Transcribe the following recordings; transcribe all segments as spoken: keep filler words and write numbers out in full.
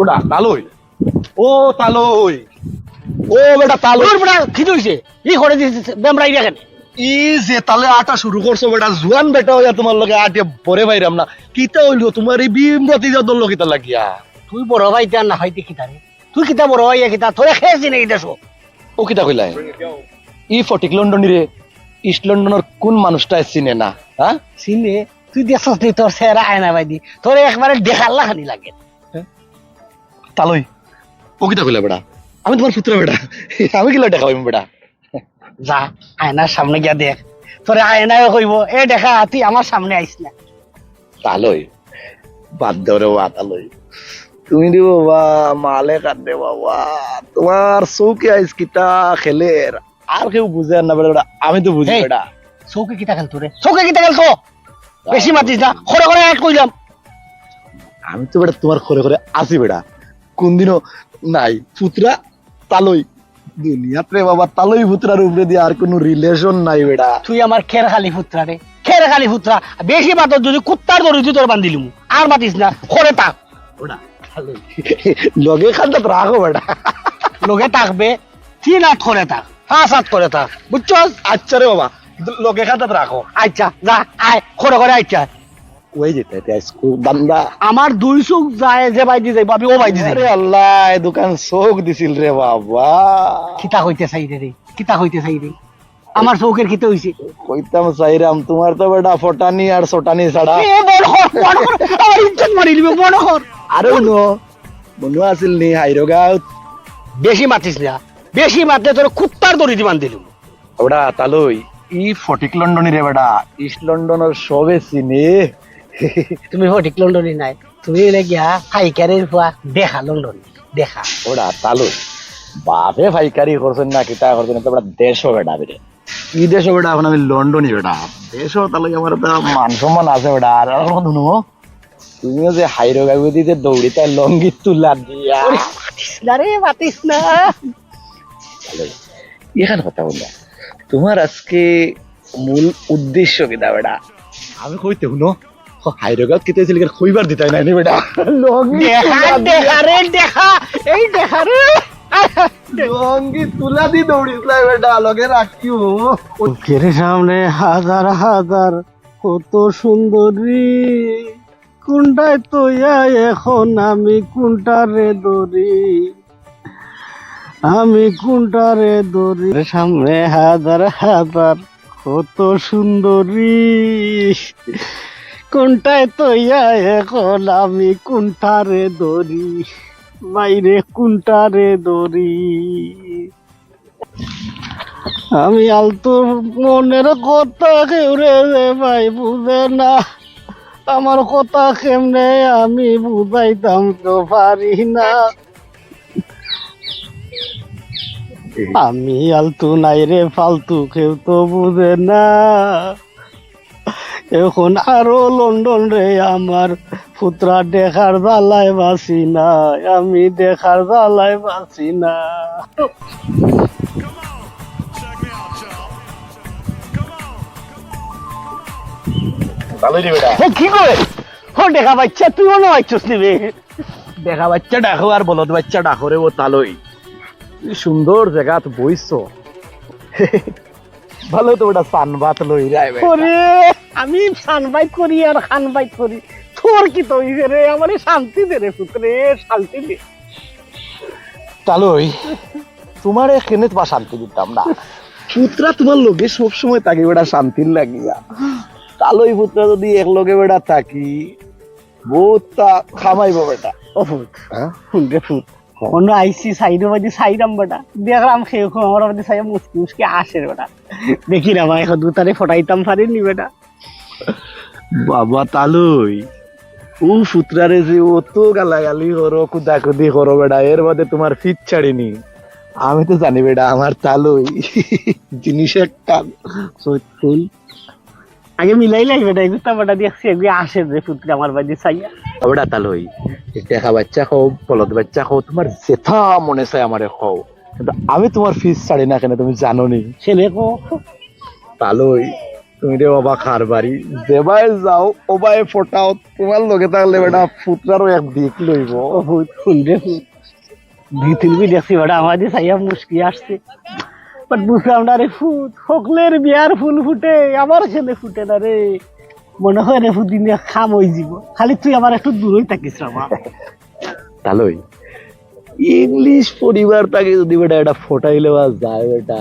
ওটা তালই। ও তালই। ও বেটা তালই। ওর বেটা কি হইছে? ই করে দিছে বেমরাই দেখেন। ই যে তালে আটা শুরু করছো বেটা, জুয়ান বেটা অইয়া তোমার লগে আটিয়া বরে পাইরাম না। কিতা অইলো তোমার ই বিমরাতি যা দল কিতা লাগিয়া? তুই বড় ভাই তা না হইতে কিতা রে? তুই কিতা বড় ভাই কিতা? তোরে খেয়ে চিনে কিতা সব? ও কিতা কইলাই? ই ফটিক লন্ডনী রে, ইস্ট লন্ডনর কোন মানুষটায় চিনে না, হ্যাঁ? চিনে? তুই দেখছস নি তোর চেহারা আয়না বাদি? তোরে একবারে দেখার লাখানি লাগে। তালই, ও কিতা কইলা বেটা? আমি তোমার পুত্র বেটা, আমি কিলা দেখা পাইমু বেটা? যা, আয়নার সামনে গিয়া দেখ, তোরে আয়নায় কইবো, "এ দেখা, তুই আমার সামনে আইস না।" তালই, বাদ দেও রে বা তালই। তুমি রে বাবা, মালে কাটে বাবা, তোমার চউখে আইজ কিতা খেলের, আর কেউ বুঝে না বেটা, বেটা, আমি তো বুঝি এই, বেটা। চউখে কিতা খেলতো রে? চউখে কিতা খেলতো? বেশি মাতিস না, খরে খরে এক কইলাম। আমি তো বেটা তোমার খরে খরে আছি বেটা, কোনদিনও নাই। পুত্রা তালই, দুনিয়াত রে বাবা, তালই পুত্রার উপরে দিয়ে আর কোনো রিলেশন নাই বেটা। তুই আমার খের খালি পুত্রা রে, খের খালি পুত্রা। বেশি মাতস যদি কুত্তার দড়ি দি তোর বান্ধিলিমু। আর মাতিস না, খরে থাক। ওটা তালই। লগে খান্দাত রাখো বেটা। লগে থাকবে, তিন হাত খরে থাক, পাঁচ হাত খরে থাক, বুঝছস? আচ্ছা রে বাবা, লগে খান্দাত রাখো। আচ্ছা, যা, আয়, খরে খরে আচ্ছা। ওই যেতে আইতে আইসকু বান্দা। আমার দুই চউখ যায় যে বাইদি যাইবো, আমি ও বাইদি যাইবো। আরে আল্লাহ, এ দোকান চউখ দিছিল রে বাবা। কিতা কইতে চাই রে, রে? কিতা কইতে চাই রে? আমার চউখের কিতা হইছে? কইতাম চাইরাম, তোমার তো বেটা ফটানি আর চটানি ছাড়া। এ, বড় কর, বড় কর, আমার ইজ্জত মারি নিবে, বড় কর। আরে হুনো, মনু আছিল নি হাইরগাঁও? বেশি মাতিস না, বেশি মাতলে তোর কুত্তার দড়ি দি বান্ধিলিমু। ওটা তালই, ই ফটিক লন্ডনী রে বেটা, ইস্ট লন্ডনর সবে চিনে। তুমি ফটিক লন্ডনী নাই, তুমি হইলে গিয়া পাইকারির ফুয়া দেখা লন্ডনী, দেখা। ওটা তালই, বাপে পাইকারি করছেন না, কিতা করছেন না, তো বেটা দেশও বেটা বেটা। ই দেশও বেটা, এখন আমি লন্ডনী বেটা। দেশও তালই আমার একটা মান সম্মান আছে বেটা। আর এখন কথা হুনো, তুমিও যে হাইরগাঁও দি যে দৌড়িতায় লঙ্গি তুলা দিয়া। ওরে, মাতিস না রে, মাতিস না। তালই, এখান কথা হুনো, তোমার আজকে মূল উদ্দেশ্য কিতা বেটা? আমি কইতে হুনো, হাইরগাঁও কিতা ছিল, কইবার দিতায় নায় নি বেটা। লঙ্গি দেখা, তুলা দিয়া। দেখা রে, দেখা, এই দেখা রে। লঙ্গি তুলা দি দৌড়িস না বেটা, লগে রাখিও। চোখের সামনে হাজার হাজার কত সুন্দরী, কোনটায় তইয়া এখন আমি কোনটারে ধরি, আমি কোনটারে ধরি। সামনে হাজার হাজার কত সুন্দরী, কোনটায় তইয়া এখন আমি কোনটারে ধরি, বাইরে কোনটারে ধরি। আমি আলতু মনের কথা কেউ রে যে ভাই বুঝে না, আমার কথা কেমনে আমি বুঝাইতাম তো পারি না। আমি আলতু নাই রে ফালতু, কেউ তো বুঝে না। এখন আরো লন্ডন রে আমার পুত্রা, দেখার জ্বালায় বাঁচি না, আমি দেখার জ্বালায় বাঁচি না। ভালোই রে বেটা। ও কি করে? ও দেখা বাইচ্চা, তুই মনে বাইচ্চস নিবে। দেখা বাইচ্চা ডাকো আর বলদ বাইচ্চা ডাকো রে, ও তালই। কি সুন্দর জাগাত বইছো। ভালো তো ওটা সানবাত লই রায় ভাই। ওরে, আমি সানবাইত করি আর খানবাইত করি। তোর কিতা অইছে রে? আমারে শান্তি দে রে পুত্রে, শান্তি দে। তালই, তোমারে কেনে বা শান্তি দিতাম না। পুত্রা তোমার লগে সব সময় থাকি বেটা শান্তির লাগিয়া। তালই পুত্রা যদি এক লগে বেটা থাকি, বউততা কামাইবো বেটা। ও পুত, হ্যাঁ? হুন রে পুত। অনো আইছি সাইডো বাদি সাইরাম বেটা। দেখরাম কেউ কেউ আমার বাদি সাইয়া মুচকি মুচকি আসের বেটা। দেখি না ভাই, এখন দুতারে ফটাইতাম পারি নি বেটা। বাবা তালই, ও পুত্রারে যে অত গালাগালি করো, কুদাকুদি করো বেটা, এর বাদে তোমার ফিত ছাড়িনি। আমি তো জানি বেটা, আমার তালই জিনিস একটা। সত্যি। আগে মিলাই লাই বেটা, এগুতা বেটা দেখছি, এগুয়ে আসে যে পুত্রে আমার বাদি চাইয়া। ও বেটা তালই, দেখা বাইচ্চা কও, বলদ বাইচ্চা কও, তোমার যেতা মনে চায় আমারে কও। কিন্তু আমি তোমার ফিত ছাড়ি না কেনে, তুমি জানো নি? কেনে কও? তালই, তুমি রে বাবা কারবারি, যেবায় যাও, ওবায় ফটাও, তুমার লগে থাকলে বেটা ফুতরারও এক দিক লইবো। ও ফুত, হুন রে ফুত। দুই তিন দিন দেখছি বেটা, আমার দি চাইয়া মুস্কি আসছে। But বুঝলাম না রে ফুত, হকলের বিয়ার ফুল ফুটে, আমার কেনে ফুটে না রে। মনে হয় রে ফুত, দিন কাম অইযিবো। খালি তুই আমার একটু দূরই থাকিস রে বাবা। তালই, ইংলিশ পরিবার থাকি যদি বেটা এটা ফটাইলে বা যায় বেটা,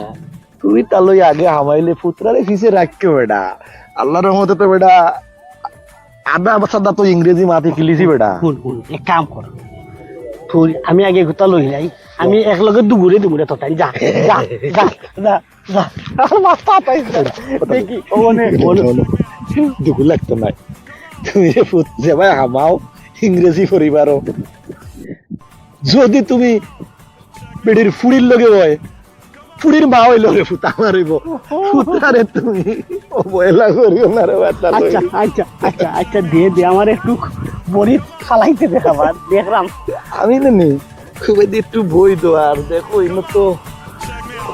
তুমি তালই আগে হামাইলে ফুতরারে পিছে রাখিও বেটা। আল্লাহর রহমতে তো বেটা আধা সাদা তো ইংরেজি মাতি খেলিছি বেটা। হুন, হুন, এক কাম কর, তুই আমি আগে গুতা লই যাই, আমি এক লগে দুগুরে দুগুরে তো তাই যা, যা, যা, যা, যা। আমার মাথা পাইছে। দেখি, ও মানে, ও মানে। দুগু লাগতো নাই। তুমি যে ফুত-, যেবায় হামাও ইংরেজি পরিবারও। যদি তুমি বেটির ফুড়ির লগে হয়, ফুড়ির মা হইল রে ফুতা আমার হইব। ফুতারে তুমি অবহেলা করিও না রে বাচ্চা লই। আচ্ছা, আচ্ছা, আচ্ছা, আচ্ছা, দে, দে, আমার একটু বড়ি ফালাইতে দে, আবার দেখলাম। আমি তো নেই, খুবই একটু বই দো আর দেখো, ইনো তো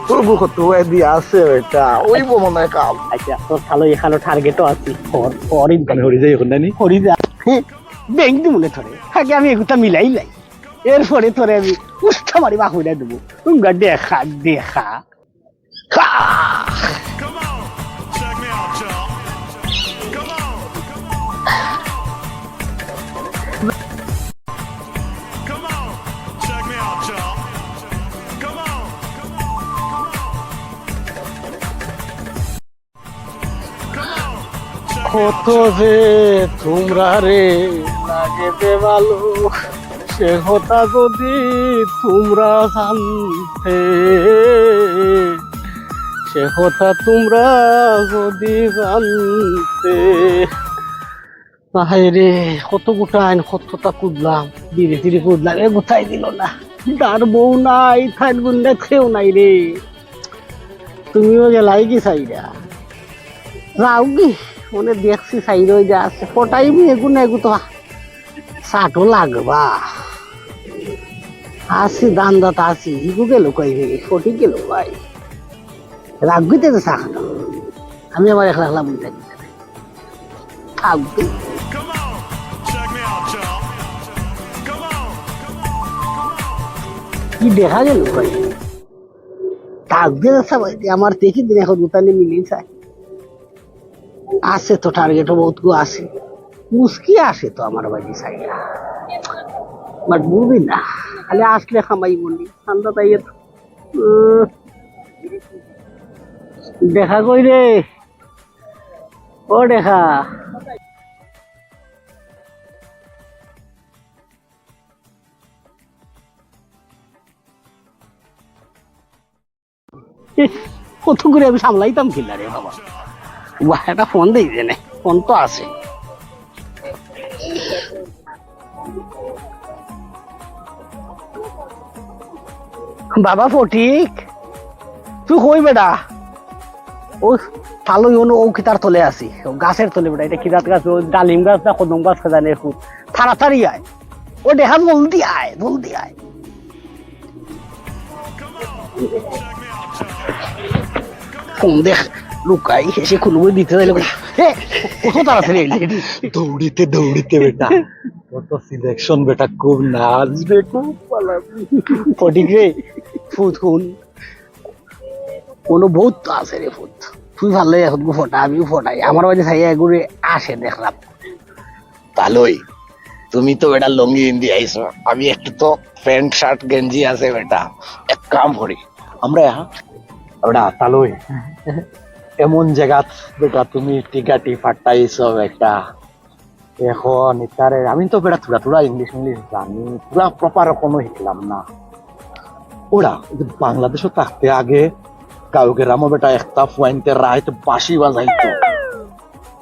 কত গো কত বই দি আছে এটা, ওই মনে হয় কাম। আচ্ছা, তোর তাহলে এখানে টার্গেটও আছে, পর, পরই মানে হরি যাই এখন, নানি? হরি যা। হ্যাঁ, ব্যাংক দি মনে ধরে, আগে আমি এগুতা মিলাই লাই। এরপরে তোরে আমি উষ্টা মারি বাহুরে দেবো। তুঙ্গা দেখা, দেখা। খা! কত যে তুমরারে লাগে যে ভালো, সে কথা যদি তুমরা জানতে, সে কথা তুমরা যদি জানতে। হায় রে, কত গুটাইন, কততা কুদলাম, ধীরে ধীরে কুদলাম, এ গুটাই দিল না। তার বউ নাই, তার গুন্ডা কেউ নাই রে। তুমিও গেলাই কি চাইরা? যাও কি? মনে দেখছি চাইরই যে আছে। ফটাইবি এগু না এগু তো সাটো লাগবা। আছি, দান্দাত আছি। ইগু গেল কই রে? ফটি গেল ভাই। রাগ গইতে তো চা খাইতাম। আমি আবার একলা একলা বই থাকি। থাকবে। কি দেখা গেল ভাই? থাকবে না সবাই, আমার দেখি দিন এখন উতানি মিলিয়ে চাই। আছে তো টার্গেটও বহুত গো আছে। মুস্কি আসে তো আমার বাড়ি চাইয়া। But বুঝি না, খালি আসলে খামাই বলি। ঠান্ডা তাই এত। উম, দেখা কই রে? ও দেখা। ইস, কত করে আমি সামলাইতাম কিলা রে বাবা। বাহ, একটা ফোন দেই দেনে, ফোন তো আছে। বাবা ফটিক, তুই কই বেটা? ও, তালই অনো ও কিতার তলে আছি, ও গাছের তলে বেটা, এটা কিতার গাছ, ও ডালিম গাছ না কদম গাছ, কে জানে এখন। তাড়াতাড়ি আয়, ও দেখা জলদি আয়, জলদি আয়। ফোন দেখ, লুকাই, হেসে খুলবো দিতে চাইলে, এ, কত তাড়াতাড়ি আইলি? দৌড়িতে, দৌড়িতে বেটা। কত সিলেকশন বেটা, খুব নাচ রে, খুব পালাবি। ফটিক রে, ফুত হুন। কোনো বহুত তো আছে রে ফুত। তুই ভালো এখন গো ফটা, আমিও ফটাই। আমার বাড়ি থাকি এগুলি আসে দেখলাম। ভালোই, তুমি তো বেটা লুঙ্গি পিন্দি আইছো, আমি একটু তো প্যান্ট শার্ট গেঞ্জি আছে বেটা। এক কাম করি, আমরা বেটা তালই এমন জায়গাত বেটা তুমি টিকাটি ফাটাইছো বেটা। এখন ইতারে আমি তো বেটা থুড়া থুড়া ইংলিশ ইংলিশ জানি, পুরা প্রপার কোনো শিখলাম না। ওরা ওই যে বাংলাদেশও থাকতে আগে গাঁও গ্রামও বেটা একটা ফুয়াইন্তে রাইত বাঁশি বাজাইতো,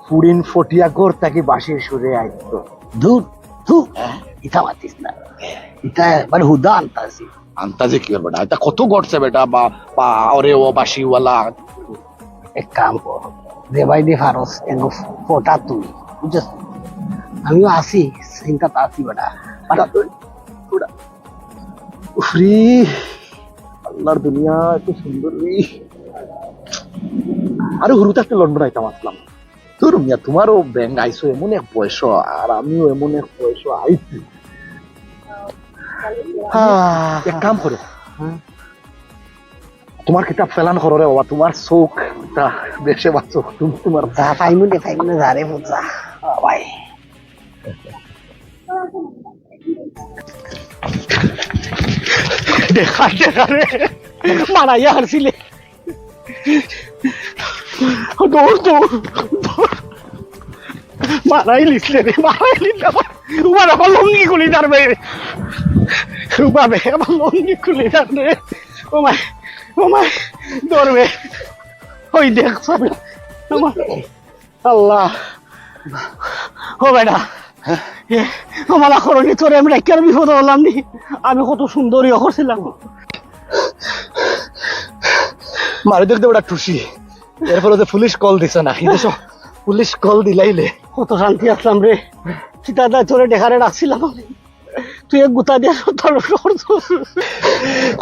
ফুড়িন ফটিয়া ঘর থাকি বাঁশির সুরে আইতো। দূর, দূর, ইতা মাতিস না, ইতা মানে হুদা আনতাছি। আন্তাজে কি করবে না? এটা কত ঘটছে বেটা, বা, বা, ওরে ও বাঁশিওয়ালা। এক কাম কর, যে ভাই দি ফারস, এগো ফটা তুই, বুঝছস? আমিও আছি, চিন্তাত আছি বেটা। ফটা তুই, ফটা। উফরি, আল্লাহর দুনিয়া এত সুন্দর রে। আরে হুরুতা তো লন্ডন আইতাম আছলাম। তোর মিয়া, তোমারও ব্যাংক আইছো এমন এক বয়স, আর আমিও এমন এক বয়স আইছি। আহ, এক কাম করো, হ্যাঁ? তোমার কিতা plan করো রে বাবা, তোমার চউখ তা দেশে বাঁচো, তুমি তোমার যা পাইমু নে, পাইমু নে, যা রে পুত, যা। আ, ভাই। দেখা, দেখা রে, মারাইয়া হারছিলে। দৌড়, দৌড়, দৌড়। মারাইলিছলে রে, মারাইলিছলে। উবা, আমার লুঙ্গি খুলি ধরবে। উবা বে, আমার লুঙ্গি খুলি ধরবে। ও মাই, ও মাই, ধরবে। ওই দেখ, সামনে। ও মাই, আল্লাহ। ও বেটা, এ, ও মালা করনি, তোরে আমি রাখিয়া বিপদ হলাম নি। আমি কত সুন্দর ইয়ে করছিলাম। মারি দেখ দে বেটা টুসি। এরপরে যে পুলিশ কল দিছে না, কিন্তু সব পুলিশ কল দিলাইলে। কত শান্তি আছলাম রে। কিতা দায় তোরে দেখারে ডাকছিলাম আমি। তুই এক গুতা দিয়া সব ধ্বংস করছস।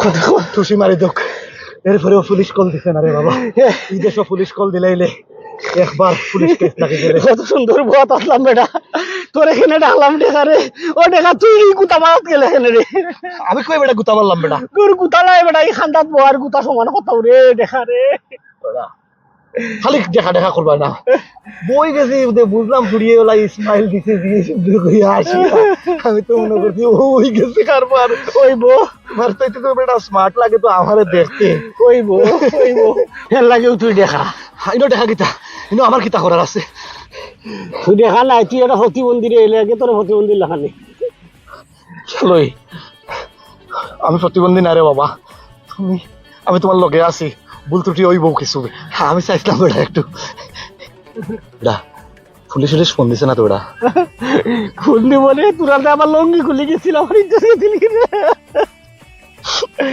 কত টুসি মারি দেখ। এরপরেও পুলিশ কল দিছে না রে বাবা। এ। এই দেশো পুলিশ কল দিলাইলে একবার পুলিশ কেস লাগি গেলে। কত সুন্দর বউত আছলাম বেটা। তোরে কেনে ডাকলাম দেখারে। ও দেখা তুই এই গুতা মারাত গেলে কেনে রে? আমি কই বেটা গুতা মারলাম বেটা? তোর গুতা নাই বেটা, এই খান্দাত বউর গুতা সমান কথা রে দেখারে। বেটা, খালি দেখা দেখা করবা না। বই গেছি, ওদের বুঝলাম, ফুরিয়ে ওলা স্মাইল দিছে, দিয়ে সুন্দর করে আসি। আমি তো মনে করছি, ও, ওই গেছে কারবার। ওই বউ। তোমার তো এটা তো বেটা স্মার্ট লাগে তো আমারে দেখতে। ওই বউ, ওই বউ। এর লাগেও তুই দেখা। ইনো দেখা কিতা? ইনো আমার কিতা করার আছে? তুই দেখা নাই, তুই একটা প্রতিবন্ধী রে, এর লাগে তোর প্রতিবন্ধী লেখা নেই। চলোই, আমি প্রতিবন্ধী না রে বাবা, তুমি, আমি তোমার লগে আছি, ভুল ত্রুটি অইবো কিছু। আমি চাইছিলাম বেটা একটু, বেটা, পুলিশ উলিশ ফোন দিছে না তো বেটা? ফোন দিব রে, তোরা তো আমার লুঙ্গি খুলি গেছিল, আমার ইজ্জত গেছিল কি রে?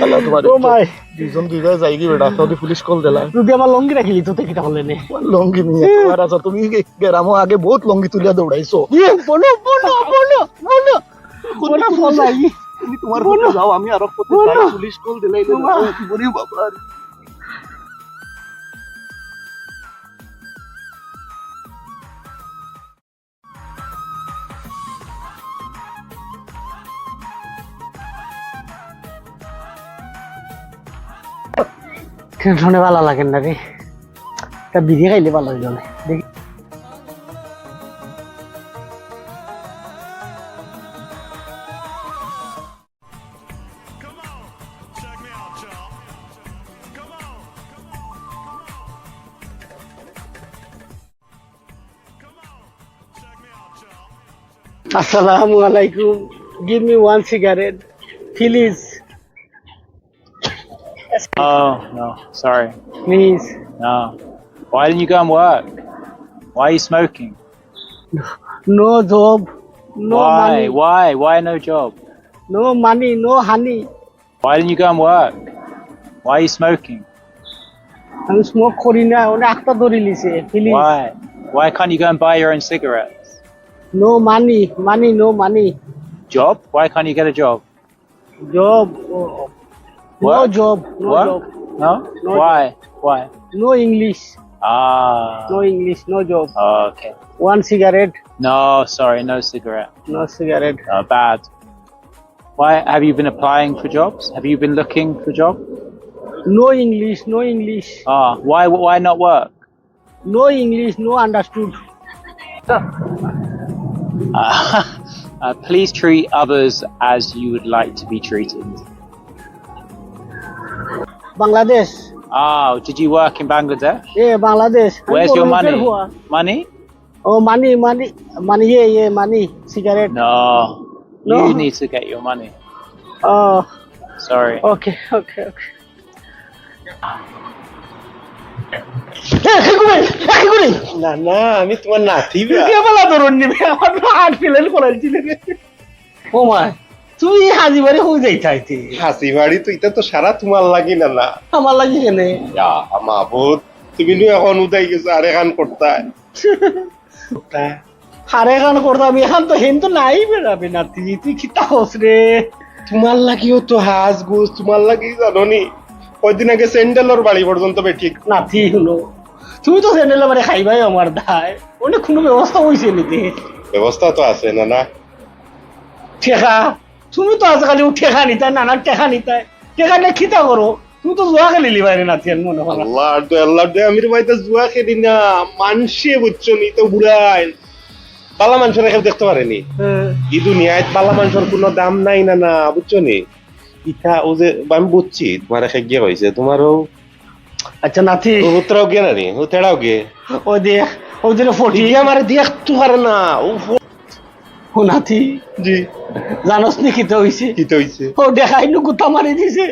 আল্লাহ তোমার ও ইজ্জত। মাই। দুইজন দুই ভাই যাইগি বেটা, যদি পুলিশ কল দিলা। যদি আমার লুঙ্গি রাখিলি তো কিতা করলে নে? তোমার লুঙ্গি নিয়ে তোমার আছে, তুমি গ্রামো আগে বহুত লুঙ্গি তুলিয়া দৌড়াইছো। ইয়ে, বলো, বলো, বলো, বলো। বলো, ফোন নাই। তুমি তোমার পথে যাও, আমি আরো পথে যাই। পুলিশ কল দিলাই না। ওরে বাবা। টেনশনে ভালা লাগে না রে। তা বিড়ি খাইলে ভালা অইল না। দেখি। আসসালামু আলাইকুম। Give me one cigarette, please. Oh, no, sorry. Please. No. Why didn't you go and work? Why are you smoking? No job, no Why? money. Why? Why no job? No money, no honey. Why didn't you go and work? Why are you smoking? আমি স্মোক করি না, ওটা আখতা ধরি লিছে, please. Why? Why can't you go and buy your own cigarettes? No money, money, no money. Job? Why can't you get a job? Job? Oh, no What? job, no What? job. No? No Why? Why? No English. Ah. No English, no job. Okay. One cigarette. No, sorry, no cigarette. No cigarette. Uh, bad. Why have you been applying for jobs? Have you been looking for job? No English, no English. Ah, why, why not work? No English, no understood. Uh, uh, please treat others as you would like to be treated. Bangladesh. Ah, did you work in Bangladesh? Yeah, Bangladesh. আমি Where's your বড় লোকের money? ফুয়া। Money? Oh, money, money, money, yeah, yeah, money, cigarette. No. No. You need to get your money. Oh. Sorry. Okay, okay, okay. এ, কি করে? এ, কি করে? না, না, আমি তোমার নাতি বা। তুই আবার ধরুন নিবে, আমার তো হার্ট ফেল করাইছিলে রে। ও মা, তুমি হাজি বাড়ি কই যাইতাইতে? হাজি বাড়ি তো, ইটা তো সারা তোমার লাগি না, না। আমার লাগি কেনে? ইয়া, মাবুদ, তুমি নু এখন উদাই গেছো, আরে খান করতায়। হারে খান করতাম, এখন তো হেন তো নাই বেড়াবে নাতি, তুই কিতা কস রে? তোমার লাগিও তো হাঁস গোস, তোমার লাগি জানো নি? কয়দিন আগে স্যান্ডেলর বাড়ি পর্যন্ত বেটি। নাতি হুনো, তুমি তো স্যান্ডেল আমারে খাইবায় আমার দায়। অনে কুনু ব্যবস্থা অইছে নি তে? ব্যবস্থা তো আছে, নানা। টেকা? তুমি তো আজকালি ও টেকা নিতায়, নানা টেকা নিতায়। টেকা নিয়া কিতা করো? তুমি তো জুয়া খেলিলিবায় রে নাতি, আমি মনে করো। আল্লাহ, আর তো আল্লাহ, দে আমি রে ভাই, তো জুয়া খেলি না। মানষে বুঝছো নি, তো বুড়াইন। বালা মানষরে কেউ দেখতো পারে নি। হ্যাঁ। ই দুনিয়াত বালা মানষর কুনু দাম নাই, নানা, বুঝছো নি? ইতা অউ যে, আমি বুঝছি, তুমারে কে গিয়া কইছে, তুমারও আচ্ছা, নাতি। ও হুতরাও গিয়া না নি, হুতরাও গিয়া। ও দেখ, ও যে ফটি। ইগিয়ে আমারে দেখতো পারে না, ও ফ- ও নাতি। জি। জানোস নি কিতা অইছে? কিতা অইছে? ও টেকা ইনু গুতা মারি দিছে।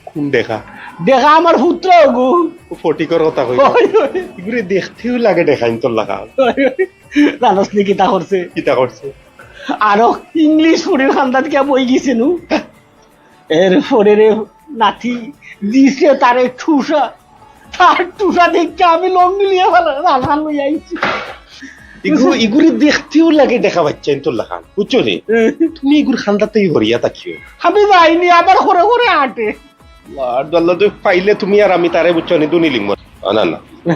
কুন টেকা? টেকা আমার হুতরাও গু। ও ফটিকর কথা কই। ওই, ওই। ইগুরে দেখতেউ লাগে টেকা ইনতর লাখান। ওই, ওই। জানোস নি কিতা করছে? কিতা করছে? আরো ইংলিশ ফুড়ির কান্দাত গিয়া বই গেছে নু। এরপরে রে নাতি, দিছে তারে ঠুসা। তার ঠুসা দেখিয়া আমি লং মিলিয়া ফালা, লাল ফাল লইয়া আইছি। ইগু-, ইগুরে দেখতেউ লাগে টেকা বাইচ্চা ইনতর লাখান, বুঝছো নি? তুমি ইগুর কান্দাত হরিয়া থাকিও। আমি যাইনি, আবার করে করে আটে। আল্লাহ, আল্লাহ, তুই পাইলে তুমি আর আমি তারে, বুঝছো নি, দুনি লিঙ্গ। না, না, না। না,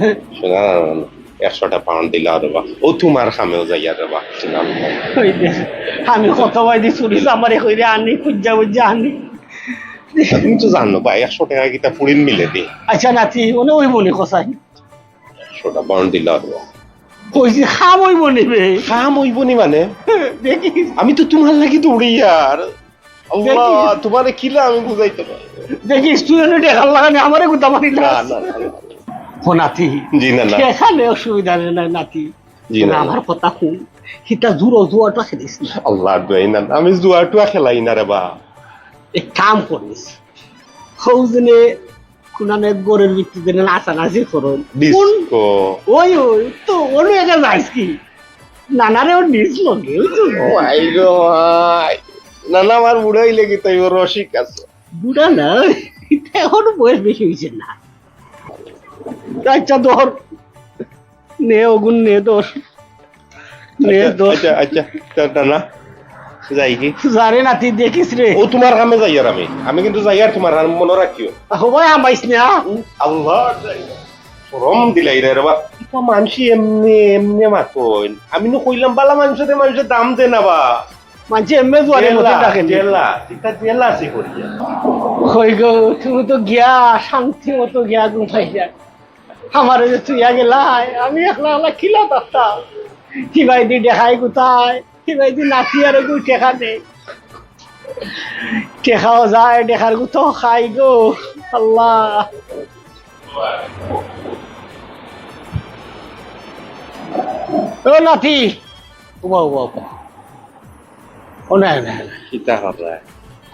না, না, না। একশোটা পাউন্ড দিলা রে বা। ও তুমার কামেও যাইয়া রে বা। না, না, না। ওই যে, আমি কত ভাই দি চুরি চামারি কইরে আনি, খুঁজা বুঝা আনি। তুমি তো জানো ভাই, একশো টেকা কিতা ফুড়িন মিলে দি। আচ্ছা নাতি, অনে অইবো নি কসাই? একশোটা পাউন্ড দিলা রে বা। কইছি কাম অইবো নি বে? কাম অইবো নি মানে? দেখিস। আমি তো তুমার লাগি দৌড়ি আর। আল্লাহ, দেখিস। তুমারে কিলা আমি বুঝাইতে পারি। দেখিস, তুই অনে টেকার লাখান আমারে গুতা মারি না, লাস। না, না, না। ও নাতি। জি না, না। টেকা নে, অসুবিধা নাই, না, নাতি। জি না, না। আমার কথা হুন, কিতা জুয়া, জুয়াটা খেলিস না। আল্লাহ, দোয়াই না, আমি জুয়াটুয়া খেলাই না রে বা। এক কাম করিস, হউ জেনে কুনান এক ঘরর ভিতরে যেন নাচানাচি করইন। ডিস্কো। ওই, ওই, তো অনো একা যাইস কি? নানারে ওর নিজ লগে, ওই তো। ও ভাই গো ভাই। নানা আমার বুড়া অইলে কিতা অইবো, রসিক আছে। বুড়া না, ইতা অখনো বয়স বেশি অইছে না। আচ্ছা, ধর। নে অগুন নে, ধর। নে, আচ্ছা, ধর। আচ্ছা, আচ্ছা, তা, তা না। যাই কি? যা রে নাতি, দেখিস রে। ও তুমার কামে যাইয়ার আমি। আমি কিন্তু যাইয়ার তুমার কামে, মনো রাখিও। ও ভাই, হামাইস না। আল্লাহ, শরম দিলাইরে রে বা। ইতা মানষে এমনে, এমনে মাতইন। আমি নু কইলাম, বালা মানষরে মানষে দাম দে না বা। মানষে এমনে জুয়ারে মতে জেলা, ডাকে নি। জেলা, ইতা জেলাসি করিয়া। কই গো, তুমি তো গিয়া, শান্তি মতো গিয়া ঘুমাইয়া। আমারে যে থুইয়া গেলায়, আমি একলা একলা কিলা থাকতাম। কিবায়দি টেকায় গুতায়, কিবায়দি নাতি আর এগু টেকা দেয়। টেকাও যায়, টেকার গুতাও খাই গো, আল্লাহ। ও নাতি, উবা, উবা, উবা। ও না, না, না। কিতা কররা?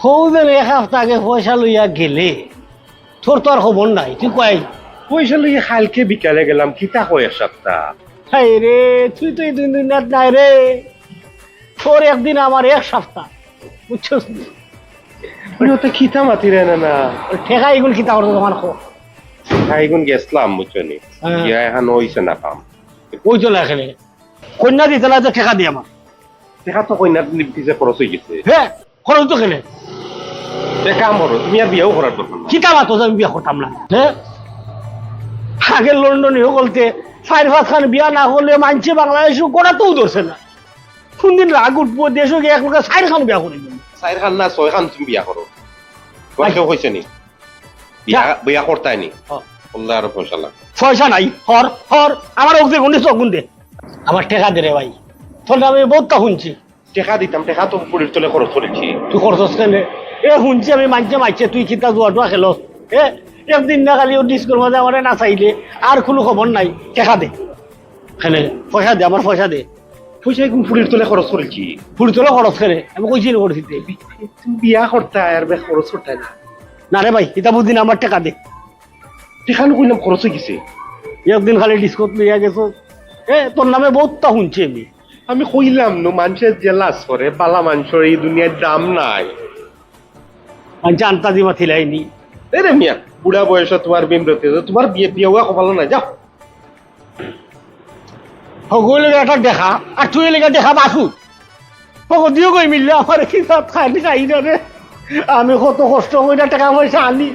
হউ যে এক হাপ্তা আগে পয়সা লইয়া গেলে, তোর তো আর খবর নাই, তুই কই? পয়সা লইয়া কাইলকে বিকালে গেলাম, কিতা কয় এক হাপ্তা? হায় রে, তুই তো ই দুনিয়াত নাই রে। তোর একদিন আমার এক হাপ্তা, বুঝছস নি? আরে, অতা কিতা মাতিরে না, না? টেকা ইগুন কিতা করতো তুমার খো? টেকা ইগুন গেছলাম, বুঝছো নি? হ্যাঁ। গিয়া অখন অইছে না কাম। অইতো না কেনে? কইন্যা দিতে না যে টেকা দি আমার। টেকা তো কইন্যার পিছে খরচ অইগেছে। হে, খরচ তো কেনে? এক কাম করো, তুমি আর বিয়াও করার দরকার নাই। কিতা মাতো যে আমি বিয়া করতাম না? হে? আগে লন্ডনি হকলতে চাইর পাঁচখান বিয়া না করলে মানষে বাংলাদেশো গড়াতেও ধরছে না। কুনদিন রাগ উঠবো, দেশো গিয়া এক লগে চাইরখান বিয়া করি দিমু। চাইরখান না, ছয়খান তুমি বিয়া করো। তোমার আচ্ছা। কেউ কইছে নি? বিয়া, যা। বিয়া করতায় নি? হ্যাঁ। করলে আরো পয়সা লাগে। পয়সা নাই, হর, হর, আমার অগ্নি গুণে চোখ গুণ দে। আমার টেকা দে রে ভাই, তোর নামে বহুততা হুনছি। টেকা দিতাম, টেকা তো ফুড়ির তলে খরচ করিলিছি। তুই খরচ কেনে? এ হুনছি আমি মানষে মাতছে, তুই কিতা জুয়া টুয়া খেলস? এ, একদিন না খালি ও ডিস্কোর মাঝে আমারে নাচাইলে, আর কুনু খবর নাই। টেকা দে। কেনে? পয়সা দে, আমার পয়সা দে। পয়সা ইগুন ফুড়ির তলে খরচ করিলিছি। ফুড়ির তলে খরচ কেনে? আমি কইছি নি করছি তে। তুমি বিয়া করতায় আর বে খরচ করতায় না। না রে ভাই, ইতা বুঝি না, আমার টেকা দে। টেকা নু কইলাম খরচ অইগেছে। একদিন খালি ডিস্কোত লইয়া গেছো। এ, তোর নামে বহুততা হুনছি আমি। আমি কইলাম নু, মানষে জেলাস করে, বালা মানষর ই দুনিয়াত দাম নাই। মানষে আন্তাজি মাতিলাইনি। এরে মিয়া, বুড়া বয়সো তুমার বিমরতি, তুমার বিয়া, বিয়া অওয়া কপালো নাই, যাও। হগুর লগে একটা দেখা, আর তুই লগে দেখা বাসু। হগু দিও কই মিললে আমারে কি ভাত খাইনি খাই না রে। আমি কত কষ্ট কইরা টেকা পয়সা আনি।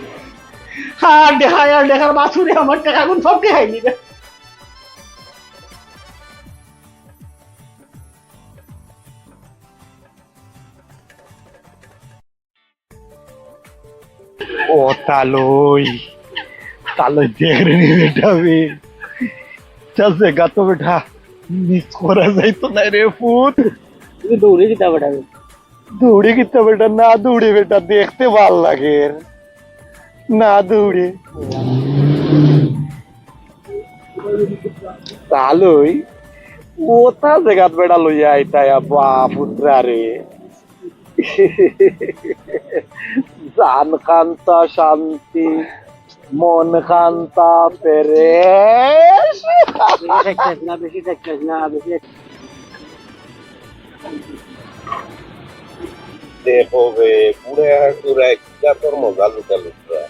আর দেখা, আর দেখার বাসুরে আমার টেকাগুন সব খাইনি রে। ও তালই, তালই দেখ রে নি বেটা বে। চল সে গাতো বেটা, মিস করা যাইতো না রে ফুত। তুই দৌড়ে কিতা বেটা বে? দৌড়ে কিতা বেটা, না দৌড়ে বেটা, দেখতে ভালা লাগে। না দৌড়ে। তালই, ওটা জাগাত বেটা লইয়া আইতায় বাপ উতরা রে। জান খান্তা শান্তি, মন খান্তা ফ্রেশ। বেশি খাইছস না, বেশি খাইছস না, বেশি। দেখো বে, বুড়া টুরা কিতা তোর মজা লুটা লুটা।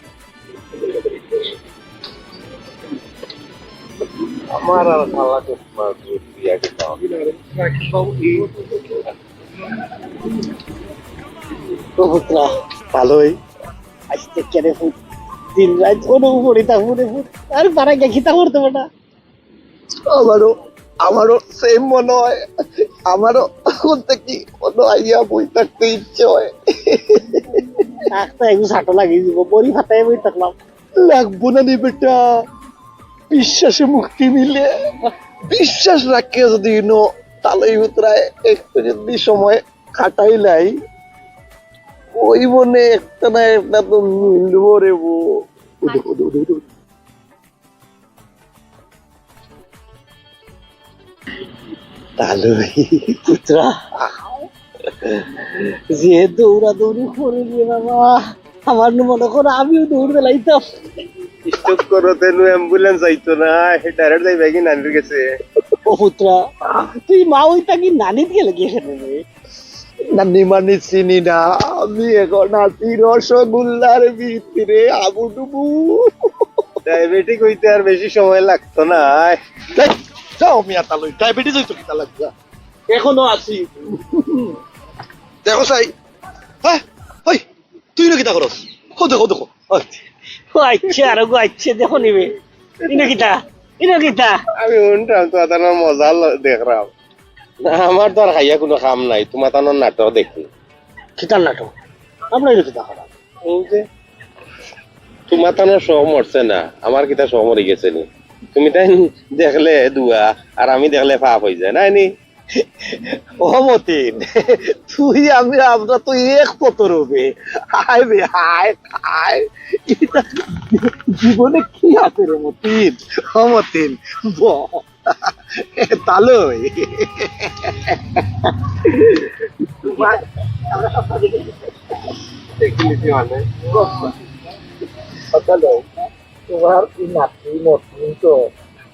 আমার আর খালা চশমা দিয়া গেলাম। তো পুতরা, ভালোই। আজকে কেন ফুট? দিন রাত অনু পড়ি তা ফুটে ফুট। আর পারা গেছি তা পড়তে পারা। আমারও, আমারও সেম মনে হয়। আমারও এখন থেকে কোনো আইয়া বই থাকতে ইচ্ছে হয়। থাকতে একটু ছাটো লাগিয়ে দিব, বড়ি ফাটাই বই থাকলাম। লাগবো না নি বেটা, বিশ্বাসে মুক্তি মিলে। বিশ্বাস রাখে যদি ইনো তালই উতরায় একটু যদি সময় কাটাইলাই, ওই মনে একটা না একটা তো মিলবো রে বো। উদে, উদে, উদে, উদে। তালই, পুতরা, যে দৌড়াদৌড়ি করে রে বাবা, আমার নু মনে করো আমিও দৌড় বেলাইতাম। স্ট্রোক করো তেনু অ্যাম্বুলেন্স আইতো না, ডাইরেক্ট যাইবা কি নানির গেছে। ও পুতরা, তুই মা ওই তাকি নানির গেলে গিয়ে খেতে রে? নানি মানি চিনি না, আমি এখন আছি রসগোল্লার ভিতরে হাবুডুবু। ডায়াবেটিক হইতে আর বেশি সময় লাগতো না। যাই, যাও মিয়া তালই, ডায়াবেটিস হইতো কিতা লাগবে? এখনো আছি। দেখো চাই, হ্যাঁ, ওই, তুই না কিতা করস? কো দেখো, দেখো। ওই। ও আইছে, আরো গো আইছে, দেখো নিবে। ইনো কিতা? ইনো কিতা? আমি শুনতাম তো, তার মজা ল-, দেখলাম। না, আমার তো আর খাইয়া কোনো কাম নাই, তোমার তানোর নাটক দেখি। কিতার নাটক? আমরা ইনো কিতা করাম? এই যে, তোমার তানোর শখ মরছে না, আমার কিতা শখ মরি গেছে নি? তুমি তাই দেখলে দুয়া, আর আমি দেখলে পাপ হয়ে যায়, না নি? ও মতিন, তুই আমি আমরা তো এক পথর হবে। হায় রে হায়, হায়। এটা জীবনে কি আছে রে মতিন? ও মতিন, ব-, তালই। তোমার, দেখি নিছি মানে। তালই। তোমার এই নাতি মতিন তো,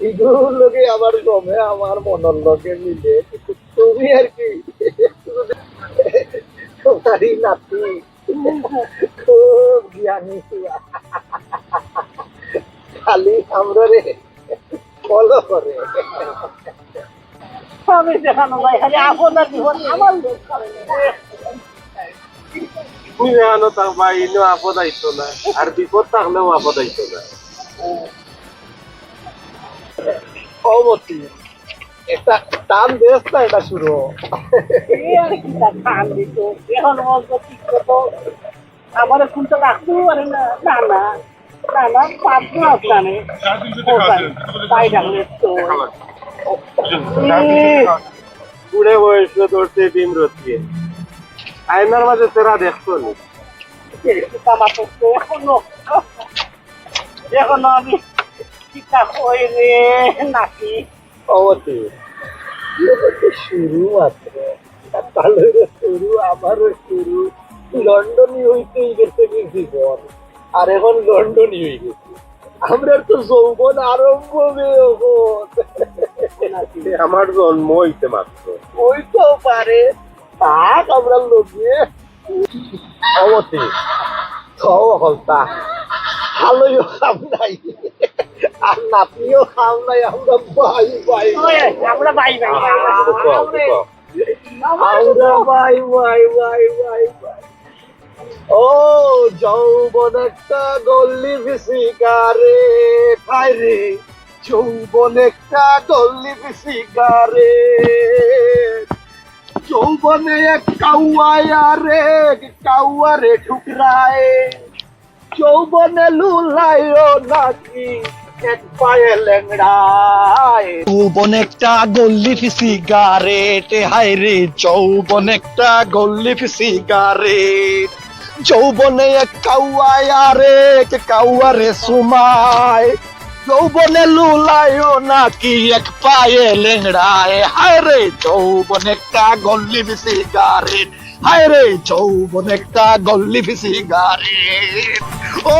এগুলোর লগে আমার জমে, আমার মনর লগে মিলে, কিন্তু তুমি আর কি, তোমার এই নাতি খুব জ্ঞানী। খালি আমরা রে ফলো করে। আমি দেখানো ভাই, খালি আপদ আর বিপদ আমার লোক। তুমি জানো তো ভাই, ইনো আপদ আইতো না, আর বিপদ থাকলেও আপদ আইতো না। ও মতি, একটা টান দেস না, এটা শুরু। এই আর কি তা টান দিত, এখন বলতো ঠিক মতো আমারে কোনটা রাখতেও পারে না, না, না। না, না, পাঁচ মাস জানে। ও তাই, তাই রাখলে তো। বুড়ে বয়সে ধরতে ভীম রতিয়ে। আয়নার মাঝে তেরা দেখছো নি? দেখছি তো আমার চোখে এখনো, এখনো আমি কিতা কই রে নাতি? অবতী, ইয়ে তো শুরু মাত্র। তাহলে শুরু, আমারও শুরু। লন্ডনি হইতেই গেছে কি জীবন, আর এখন লন্ডনি হয়ে গেছে। আমরা তো যৌবন আরম্ভ হবে এখন। আমার জন্ম হইতে মাত্র। হইতেও পারে, থাক আমরা লগে। অবতী, থও হকলতা। ভালোইও কাম নাই, আর নাতিও কাম নাই, আমরা বাই বাই। ওই, আমরা বাই বাই, বাই বাই। দেখো, দেখো। আমরা bye bye, bye bye, bye. ও, যৌবন একটা গল্লি সিগারেট, হায় রে, যৌবন একটা গল্লি সিগারেট। যৌবনে এক কাউয়ায় আর এক কাউয়ারে ঠুকরায়। যৌবনে লুলাইও নাকি এক পায়ে লেংড়ায়। যৌবন একটা গল্লিফি সিগারেট, হায় রে, যৌবন একটা গল্লিফি সিগারেট। যৌবনে এক কাউয়ায় আরেক কাউয়ারে সুমায়। যৌবনে লুলাইও নাকি এক পায়ে লেংড়ায়, হায় রে, যৌবন একটা গল্লিফি সিগারেট। হায় রে, যৌবন একটা গল্লিফি সিগারেট। ও